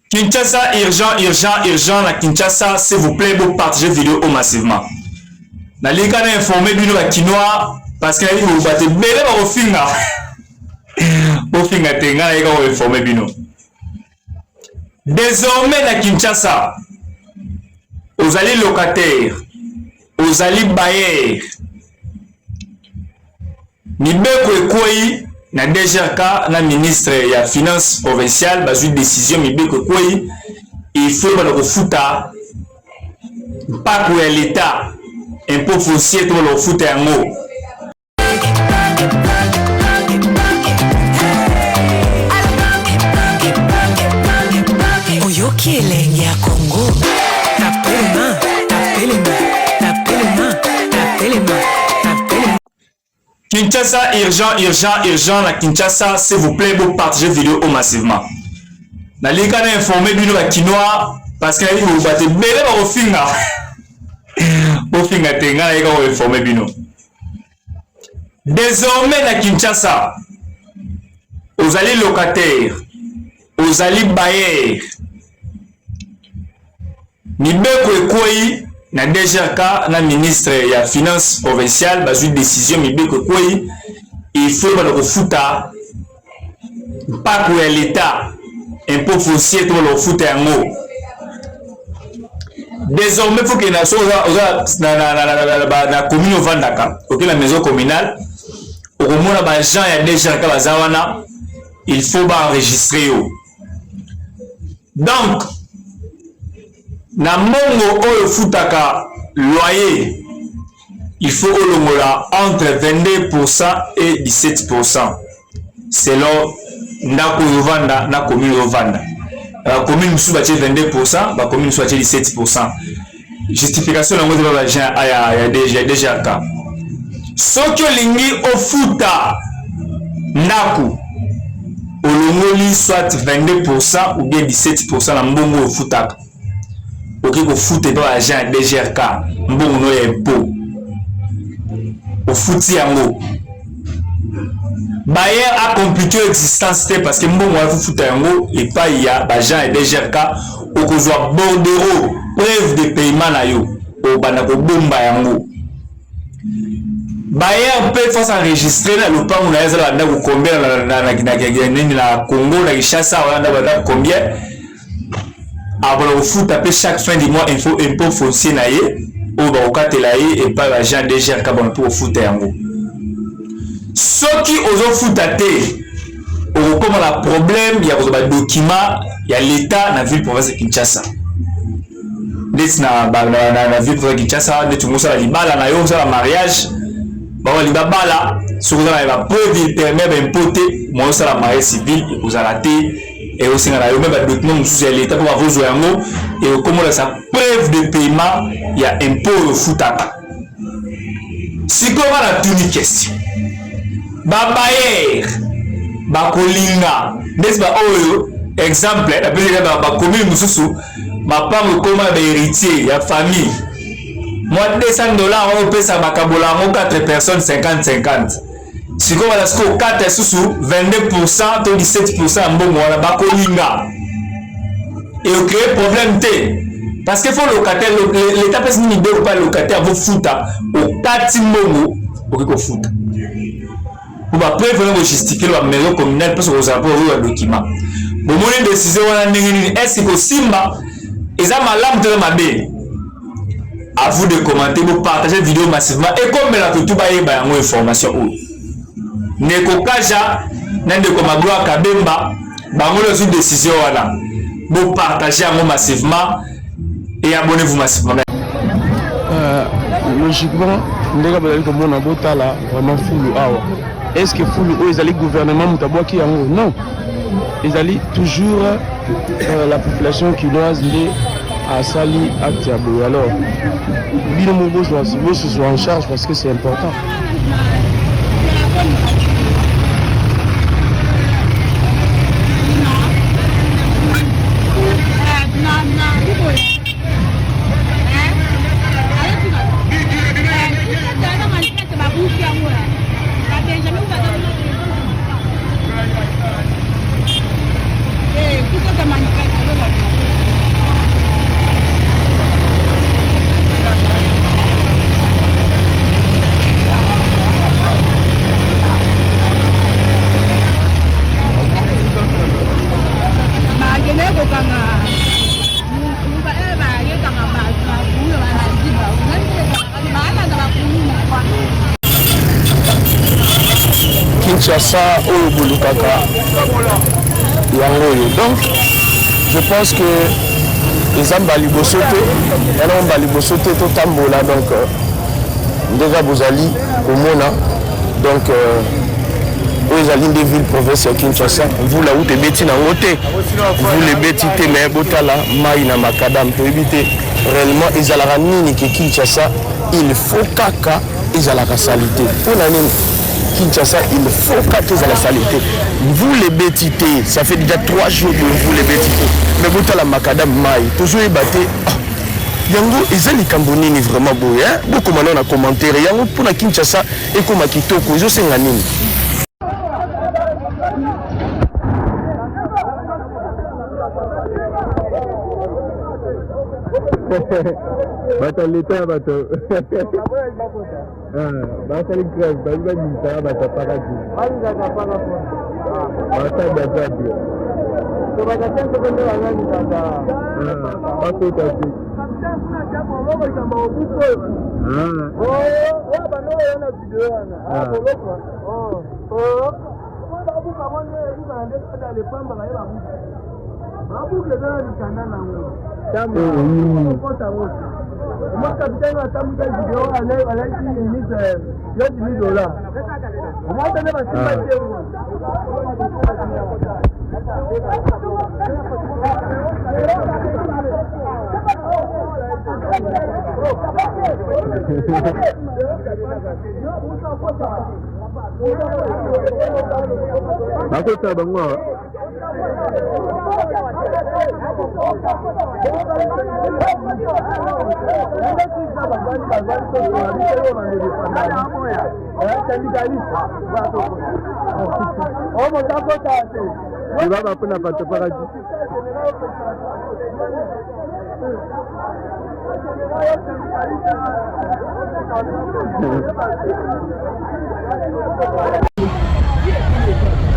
Kinshasa urgent urgent urgent na Kinshasa s'il vous plaît bo partager vidéo oyo massivement. Nalingi na informer bino ba kinois parce que nayebi ko bato ebele bakofinga. Bofinga te ngai nayeka ko informer bino. Désormais na Kinshasa ozali locataire, ozali bailleur Mibeko ekweyi na DGRK na ministre ya finance provinciale bazwi decision mibeko ekweyi il faut bana kofuta mpako ya l'etat impôt foncier to bana kofuta yango. Oyoki elengi ya Congo tapelema tapelema tapelema tapelema tapelema. Kinshasa urgent urgent urgent na Kinshasa s'il vous plaît bo partager vidéo oyo massivement. Nalingi na informer bino ba kinois parce que nayebi ko bato ebele bakofinga. Bofinga te ngai nayeka ko informer bino. Désormais na Kinshasa ozali locataire, ozali bailleur Mibeko ekweyi na DGRK na ministre ya finance provinciale bazwi decision mibeko ekweyi il faut bana kofuta mpako ya l'etat impôt foncier to bana kofuta yango désormais faut que na so oza oza na na na na na na commune ovandaka oke na maison communale okomona ba agent ya DGRK baza wana il faut ba enregistrer yo. Donc na mbongo oyo ofutaka loyer il faut olongola entre 22% et 17% selon ndako oyo ovanda na commune oyo ovanda. Ba commune mosusu batie 22%, ba commune mosusu batie 17%. Justification na yango eza ba agent ya DGRK. Soki olingi ofuta ndako olongoli soit 22% ou bien 17% na mbongo oyo ofutaka, okoki kofuta epai ba agent ya DGRK mbongo no ya impot, ofuti yango. Bayer a compliqué existence te parce que mbongo wana futa yango epai ya ba agent ya DGRK, okozwa bordereau preuve de paiement na yo, obanda kobomba yango. Bayer mpe faut s'enregistrer na lopango na ye, azala bandako combien nini na Congo, na Kinshasa wana ndako bandako combien, abona kofuta mpe chaque fin du mois info impôt foncier na ye oyo bakokatela ye epai ba agent DGRK bona mpe kofuta yango. Soki ozofuta te okokoma na problème ya kozwa ba document ya l'etat na ville province ya Kinshasa. Ndeti na, na, na, na, na ville province ya Kinshasa, ndeti osala libala na yo, osala mariage, balingi babala, soki oza na ba preuve permis ya ba impôt te, moyen osala mariage civil ekozala te. Ekosenga na yo meme ba document mosusu ya l'etat mpo bakozwa yango, ekokomolakisa preuve de paiement ya impôt oyo ofutaka. Sikoyo nga natuni question, ba bailleur bakolinga ndeti ba oyo exemple napesi ba commune mosusu mapango ekoma ya ba héritier ya famille, mwa 200 dollars oyo opesa bakabola yango 4 personnes 50 50. Sikoyo bana sikoyo kata lisusu 22% to 17% ya mbongo wana bakolinga ecree problème te parce que faut locataire l'etat pesi nini mibeko pa locataire vofuta okati mbongo okoki kofuta po bapreuve wana kojustifie ba maison communale mpe sokozala mpo oyo ya document. Bomoni décision wana ndenge nini? Est ce kosimba eza malamu to eza mabe? À vous de commenter, vous partager vidéo massivement et comme la tout bayeba yango information oyo. Ndeko Kaja na ndeko Magloire Kabemba bango bazwi décision wana. Vous partager yango massivement et abonnez-vous massivement. Logiquement ndenge bazali komona, botala vraiment fulu awa. Est ce que fulu oyo ezali gouvernement moto abwaki yango? Non, ezali toujours la population kinoise nde asali acte ya boye. Alors bino moko bozwa en charge parce que c'est important. Kinshasa oyo bolukaka yango oyo. Donc je pense que eza mbala liboso te, yana mbala liboso te totambola. Donc euh, ndenge bozali komona, donc euh, oyo ezali nde ville province ya Kinshasa. Mvula uta ebeti nango te, mvula ebeti te, mais botala mai na makadam. Toyebi te réellement ezalaka nini ke Kinshasa il faut kaka ezalaka salite. Mpo na nini Kinshasa il faut kaka ezala salite? Mvula ebeti te, ça fait déjà 3 jours de mvula ebeti te, mais botala makadam mai, tozoyeba te. Ah, yango eza likambo nini vraiment boye? Bokoma nao na commentaire yango. Mpona Kinshasa ekoma kitoko ezosenga nini? Bato ya leta ya bato basali grève, babi babimisaka bato ya pakati, basali bazabre bakota te. Bakota bango awa. Baba mpona bato pakati.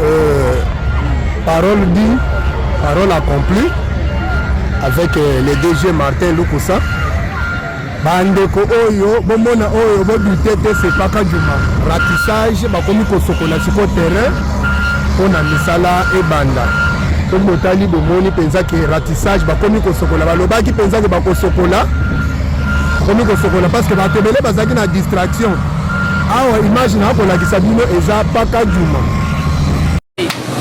Euh, parole dit, parole accomplie avec euh, le DG Martin Lukusa. Bandeko oyo bomona oyo bodute te, c'est Pakadjuma ratissage, bakomi kosokola siko terrain mpo na misala ebanda. Soki botali, bomoni mpenza ke ratissage, bakomi kosokola. Balobaki mpenza ke bakosokola, bakomi kosokola parce que bato ebele bazalaki na distraction. Awa image na kolakisa bino eza Pakadjuma.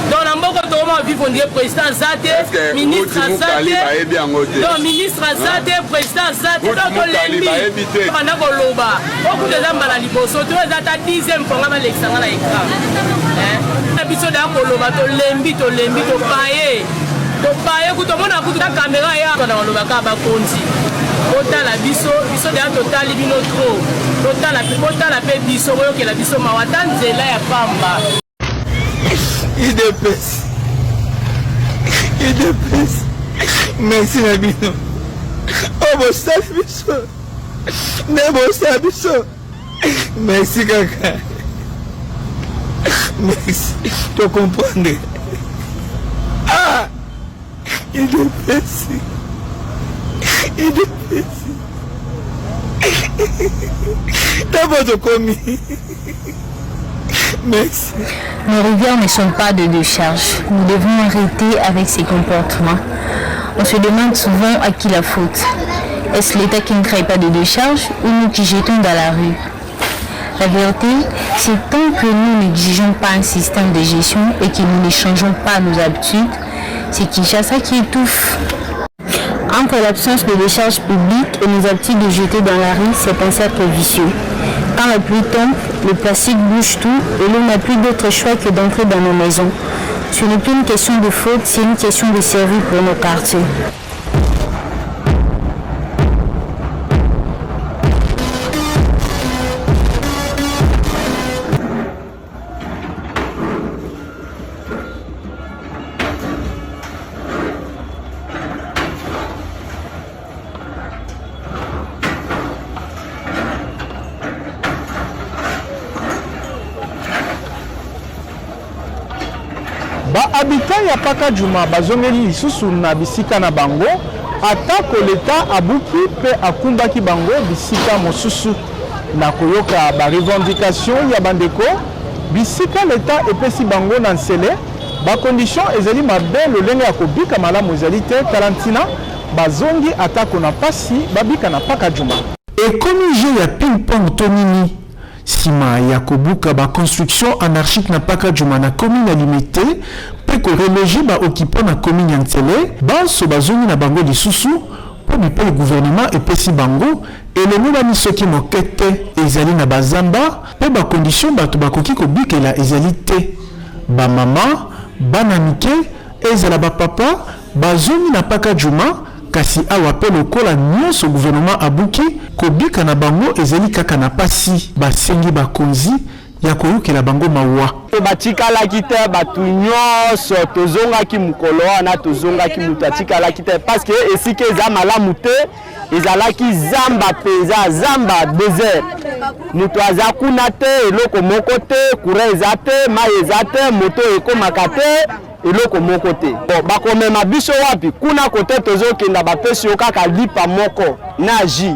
Donc na mboka tokoma vivre, on dirait président aza te, ministre aza te. Donc ministre aza te, président aza te. Donc tolembi, banda koloba okuta eza mbala liboso to eza ata dixième fois nga balekisa nga na écran na biso. Daya koloba, tolembi, tolembi, topaye, topaye kutu. Omona kutu na caméra ya na koloba kaka bakonzi botala biso. Biso deya totali bino trop, totala, botala mpe biso, boyokela biso mawa, ata nzela ya pamba. UDPS, UDPS, merci na bino oyo bosali biso, nde bosala biso. Merci kaka, merci, tocomprendre. Ah, UDPS, UDPS, ntango tokomi. Merci. Nos rivières ne sont pas de décharge. Nous devons arrêter avec ces comportements. On se demande souvent à qui la faute. Est-ce l'État qui ne crée pas de décharge ou nous qui jetons dans la rue? La vérité, c'est tant que nous n'exigeons pas un système de gestion et que nous ne changeons pas nos habitudes, c'est Kinshasa qui étouffe. Entre l'absence de décharge publique et nos habitudes de jeter dans la rue, c'est un cercle vicieux. Quand la pluie tombe, le plastique bouge tout et l'eau n'a plus d'autre choix que d'entrer dans nos maisons. Ce n'est plus une question de faute, c'est une question de survie pour nos quartiers. Ba-habitants ya Pakadjuma bazongeli lisusu na bisika na bango atako l'Etat abuki mpe akumbaki bango bisika mosusu. Na koyoka ba revendications ya bandeko. Bisika leta epesi bango na Nsele, ba conditions ezali mabe, lolenge ya kobika malamu ezali te, tala ntina bazongi atako na pasi babika na Pakadjuma. Ekomi jeu ya ping pong to nini? Sima ya kobuka ba constructions anarchiques na Pakadjuma na commune ya Limete mpe ko reloger ba occupants na commune ya N'sele, banso bazongi na bango lisusu mpo bipayi gouvernement epesi bango elongobani soki moke te. Ezali na ba zamba mpe ba conditions bato bakoki kobikela ezali te. Ba mama, bana mike, ezala ba papa bazongi na Pakadjuma kasi awa mpe lokola nionso gouvernement abuki, kobika na bango ezali kaka na pasi. Basengi bakonzi ya koyokela bango mawa. Batikalaki te batu nyonso tozongaki mokolo wana tozongaki moto atikalaki te parce que esika eza malamu te ezalaki zamba mpenza zamba desert moto aza kuna te eloko moko te courant eza te mai eza te moto ekomaka te eloko moko te bon bakomema biso wapi kuna kote tozokenda bapesi yo kaka lipa moko na jus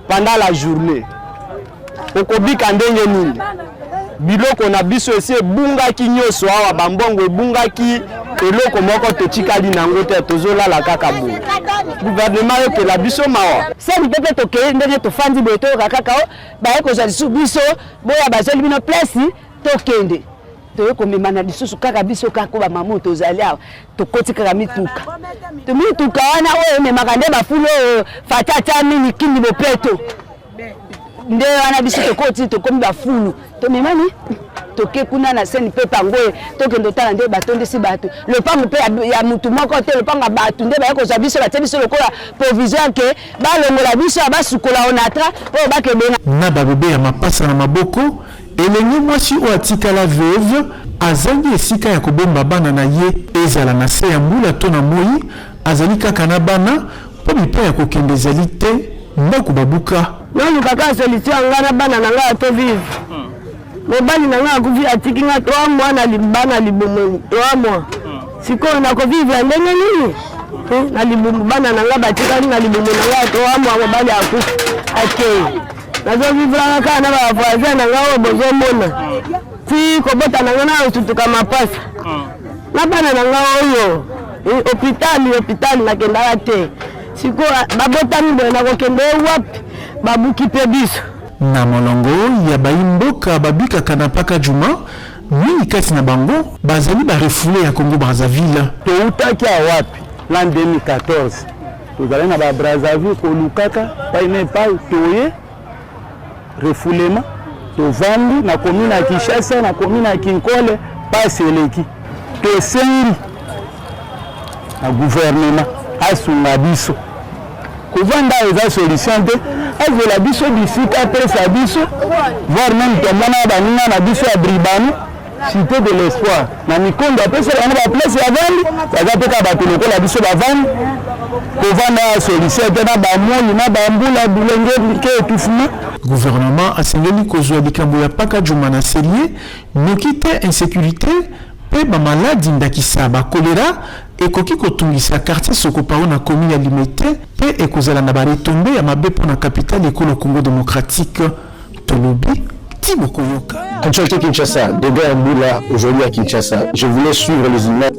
pendant la journée Okobika ndenge nini? Biloko na biso esi ebungaki nyonso awa, bambongo ebungaki, eloko moko totikali na yango te, tozolala kaka boye. Gouvernement ayokela biso mawa. Sani mpe mpe tokei ndenge tofandi boye toyoka kaka o baye kozwa lisusu biso boya bazweli bino place tokende toye komemana lisusu kaka biso kaka bamama oyo tozali awa tokoti kaka mituka mituka wana oyo ememaka nde bafulu oyo fati atya mini kini bopeto nde wana biso tokoti tokomi bafulu tomemani toke kuna na seni mpe pangoye tokende otala nde batondisi bato lopango mpe ya mutu moko te lopango ya bato nde baye kozwa biso batie biso lokola provisoire ke balongola biso basukola onatra oyo bakebena na babebe ya mapasa na maboko elenge mwasi oyo atikala veuve azangi esika ya kobomba bana na ye ezala na se ya mbula to na moyi azali kaka na bana mpo bipai ya kokende ezali te Ndaku babuka. Naluka kaka solution ya nga na bana na nga to vivre. Mobali na nga akufi atiki nga 3 mois na bana libumu 3 mois. Sikoyo nako vivre ndenge nini? Na libumu bana na nga batikali na libumu na nga 3 mois mobali akufi akei. Nazo vivre kaka na ba voisin na nga oyo bozomona. Ti kobota na nga na osutuka mapasa. Na bana na nga oyo hôpital hôpital nakendaka te. Sikoyo babotami boye nakokende wapi? Babuki mpe biso. Na molongo ya bayi mboka babikaka na Pakadjuma, mingi kati na bango bazali ba refoules ya Congo-Brazzaville. Towutaki awa wapi l'an 2014 tozalaki na ba Brazzaville kolukaka epai na epai toye refoulement tovandi na commune ya Kinshasa na commune ya Kinkole pasi eleki tosengi na gouvernement asunga biso kovanda awa eza solution te azwela biso bisika apesa biso voire meme tomona baninga na biso ya bribano cité de l'espoir na mikondo apesa bango baplace ya vandi baza mpe kaka bato lokola biso bavandi kovanda ya solution te na bamoi na bambula bilenge mike etouffement Gouvernement asengeli kozwa likambo ya Pakadjuma na serie noki te insecurite mpe ba maladi ndakisa ba cholera ekoki kotungisa quartier Sokopao na commune ya Limete mpe ekozala na ba retombes ya mabe mpo na capitale ekolo Congo democratique. Tolobi ti bokoyoka. Actualité Kinshasa, dégâts ya mbula aujourd'hui à Kinshasa. Je voulais suivre les images.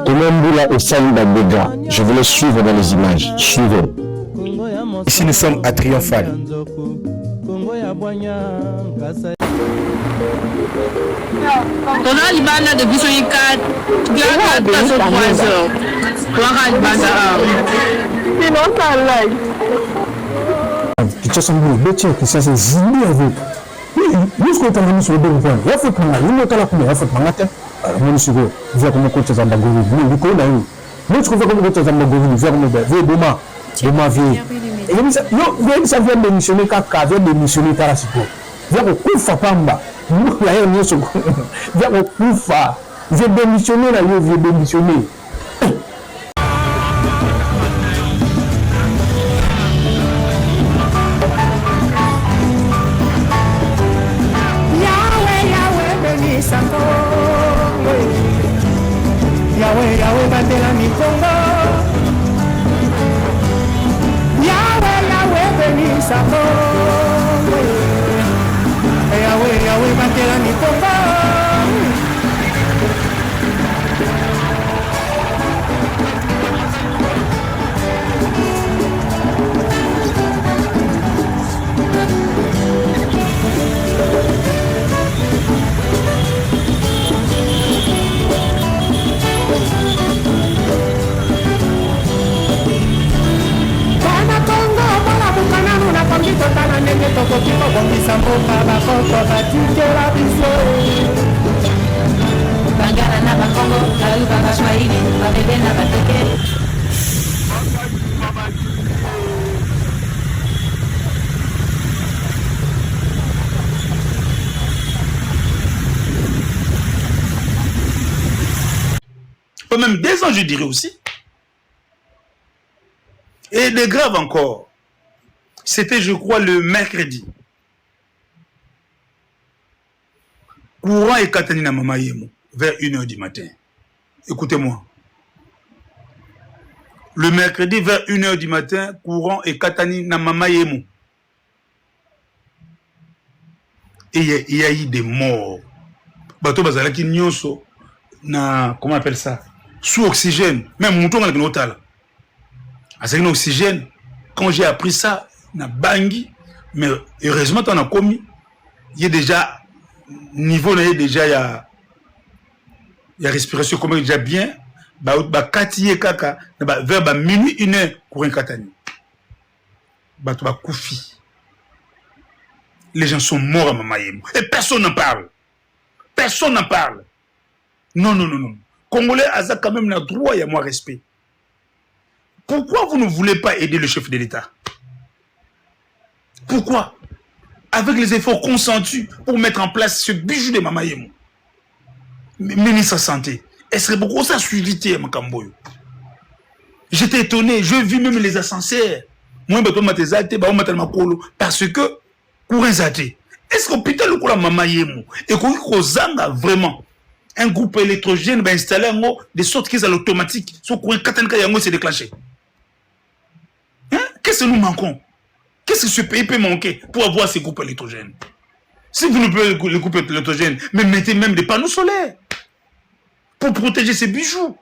Comment mbula esali ba dégâts? Je voulais suivre dans les images. Suivez. Ici nous sommes à Triomphal. Toza libanda depuis soki 4 3 heures toaka libanda awa. Sinon ça like. Kinshasa mbula ebeti ya Kinshasa ezindi yango nyonso kotanga miso obeli mpona ya faute na ngai yo otala kuna ya faute na ngai te amoni sikoyo via komo kotya zamba gorille likolo na yo moni sikoyo via komo kotya zamba gorille via komo vie boma boma vie eyebisa yo yebisa via démissionner kaka via démissionner tala sikoyo via kokufa pamba mbula yo nyonso via kokufa vie démissionner na yo vie démissionner. Yahweh, Yahweh, batela mikongo. Yahweh, Yahweh, benisa Kongo. Yahweh, Yahweh, batela mikongo. Tokoki kobongisa mboka bakoko batikela biso. Bangala na bakongo, baluba, baswahili, babebe na bateke. Pas même 2 ans, je dirais aussi. Et de grave encore, c'était, je crois, le mercredi. Courant ekatani na Mama Yemo, vers 1h du matin. Écoutez-moi. Le mercredi, vers 1h du matin, courant ekatani na Mama Yemo. Et il y a eu des morts. Bato bazalaki nyonso na, comment on appelle ça? Sous oxygène. Même mouton na otala. Azalaki na oxygène. Quand j'ai appris ça, na bangi, mais heureusement, on a commis, il y a déjà, niveau na ye déjà, il y a respiration comme déjà bien, ba, ba kati ye kaka, ba, vers ba minuit, 1h, courant katani. Bato bakufi. Les gens sont morts à Mama Yemo. Et personne n'en parle. Personne n'en parle. Non, non, non, non. Congolais a quand même le droit et à moi respect. Pourquoi vous ne voulez pas aider le chef de l'État? Pourquoi? Avec les efforts consentis pour mettre en place ce bijou de Mama Yemo. Ministre de la Santé. Est-ce que beaucoup ça suivi te, Makamboyo? J'étais étonné. Je vis même les ascenseurs. Moi, je suis parce que courant eza te. Est-ce que hôpital lokola Mama Yemo ekoki kozanga vraiment un groupe électrogène ba installer yango de sorte qu'ils automatique so courant katanika yango s'est déclenché? Hein? Qu'est-ce que nous manquons? Qu'est-ce que ce pays peut manquer pour avoir ces groupes électrogènes? Si vous ne pouvez le groupe électrogène, mais mettez même des panneaux solaires pour protéger ces bijoux.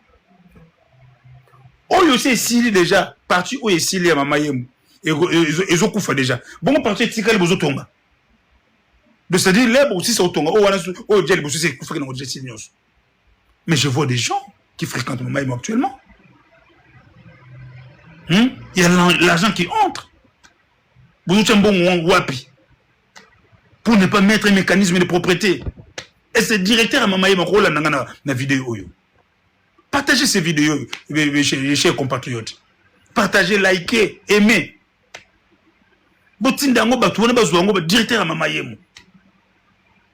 Oyo aussi esili déjà, parti oyo esili ya Mama Yemo. Ezokufa déjà. Bon, parti etikali bozotonga. Donc, c'est-à-dire, l'herbe aussi, c'est otonga. Oh, wana, oh, dieu, liboso, c'est kufa, ki na esili nyonso. Mais je vois des gens qui fréquentent Mama Yemo actuellement. Il y a l'argent qui entre. Bozotia mbongo wapi? Pour ne pas mettre un mécanisme de propreté. Et ce directeur à Mama Yemo, akolanda nga na vidéo oyo. Partagez ces vidéos, mes chers compatriotes. Partagez, likez, aimez. Botinda yango bato wana bazwa yango, ba directeur ya Mama Yemo.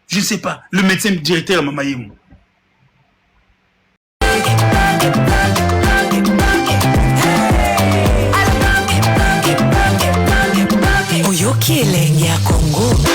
Je ne sais pas, le médecin directeur ya Mama Yemo. Oyoki elengi ya Congo.